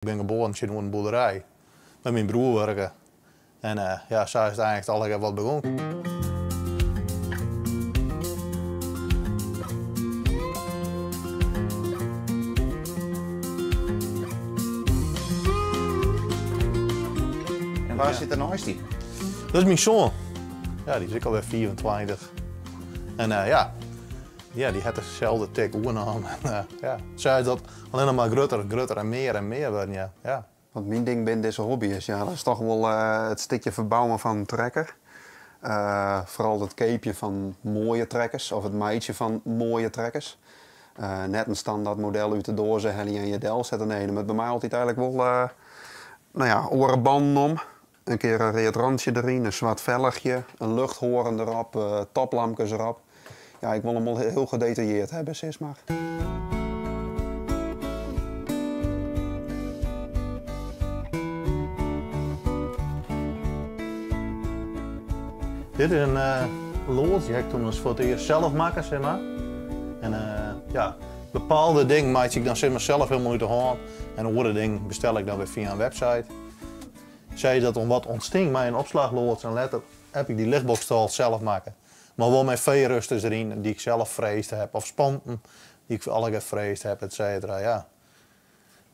Ik bin geboren tsjinoer in boerderij mei myn broer wurke en ja, sa is it eins allegear wat begûn. En wa sit der neist dy? Dat is myn soan. Ja, dy is ek alwer 25. En ja, ja, dy hat deselde tik oernaam. En ja, sa is dat Allinnich mar grutter, grutter en mear en mear wurden, ja. Ja. Want myn ding binnen dizze hobby is, ja, dat is toch wol it stikje ferbouwen fan in trekker. Foaral it keapjen fan moaie trekkers of it meitsjen fan moaie trekkers. Net in standaard model út de doaze helje en je delsette. Nee, der moat by my altyd eigenlik wol, no ja, oare bannen om. In kear in read rantsje deryn, in swart felchje, in luchthoarn derop, toplampkes derop. Ja, ik wol 'm wol hiel gedetailleerd hawwe, sis mar. Dit is in loads, dy ha ik toen ris foar it earst sels makke, sis mar. En ja, bepaalde dingen meitsje ik dan sis mar sels hielendal út de hân en oare dingen bestel ik dan wer fia in website. Sa is dat om wat ûntstien mei in opslachloads en letter heb ik dy lichtboksstâl sels makke. Mar wol mei feerusters deryn dy't ik sels freesd heb of spanten dy't ik allegear freesd heb et cetera. Ja.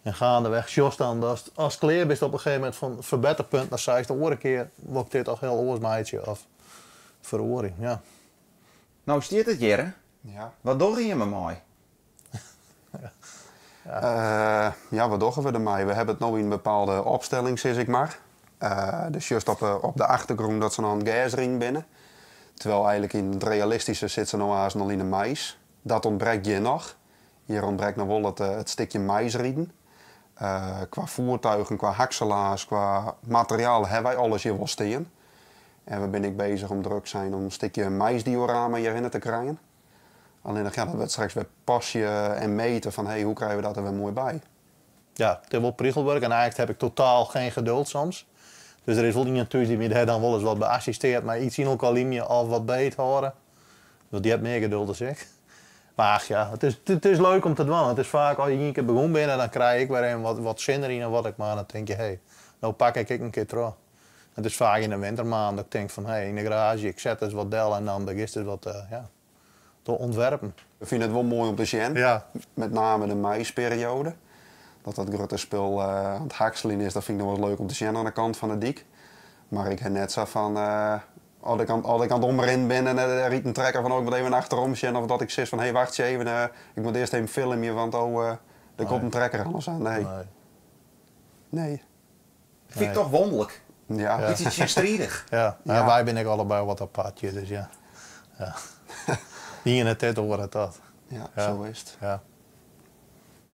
En gaandeweg sjochst dan datst ast klear bist op in gegeven momint fan ferbetterpunt dan seist de oare kear wol ik dit toch hiel oars meitsje of feroarje. Ja. No stiet it hjir. Ja. Wat dogge jimme mei? Ja, wat dogge we dermei? We hawwe it no yn in bepaalde opstelling, sis ik mar. Dus just op de achtergrûn dat se noch oan it gersrinen binne. Terwijl eigenlik yn it realistyske sit se no aanst al yn de mais. Dat ûntbrekt hjir noch. Hjir ûntbrekt noch wol it stikje maisriden. Kwa voertuigen, kwa hakselaars, kwa materiaal hawwe wy alles hjir wol stean. En we binne ek bezich om drok zijn om in stikje maisdiorama hjirhinne te krijen. Allinnich ja, dat wurdt straks wer pasje en meten fan hey, hoe krije we dat der wer moai by. Ja, it is wol prigelwurk en eigenlik heb ik totaal geen geduld soms. Dus der is wol ien thús dy't my dêr dan wolris wat by assisteart mei iets yn elkoar lymje of wat beet hâlde. Want dy hat mear geduld as ik. Mar ach ja, it is, it is leuk om te dwaan. It is faak as je ien kear begûn binne, dan krij ik wer even wat, wat sin deryn of wat ek mar. Dan tink je, hé, no pak ik ek in kear troch. It is faak yn de wintermaand dat ik tink fan, hé, yn de garaazje, ik set ris wat del en dan begjinst ris wat, ja, te ûntwerpen. We fine it wol moai om te sjen, met name de maisperioade. Dat dat grutte spul oan it hakseljen is, dat fyn ik noch wolris leuk om te sjen oan de kant fan de dyk. Mar ik ha net sa fan, as ik as ik oan it omrinnen bin en der rydt in trekker fan oh ik moat even achterom sjen of dat ik sis fan hé wachtsje even, ik moat earst even filmje want oh der komt in trekker oan of sa. Nee. Nee. Fyn ik toch wonderlik. Ja. Bytsje tsjinstridich. Ja, ja, wy binne ek allebei wat apart hjir, dus ja. Ja. De iene it dit, de oare it dat. Ja, sa is it. Ja.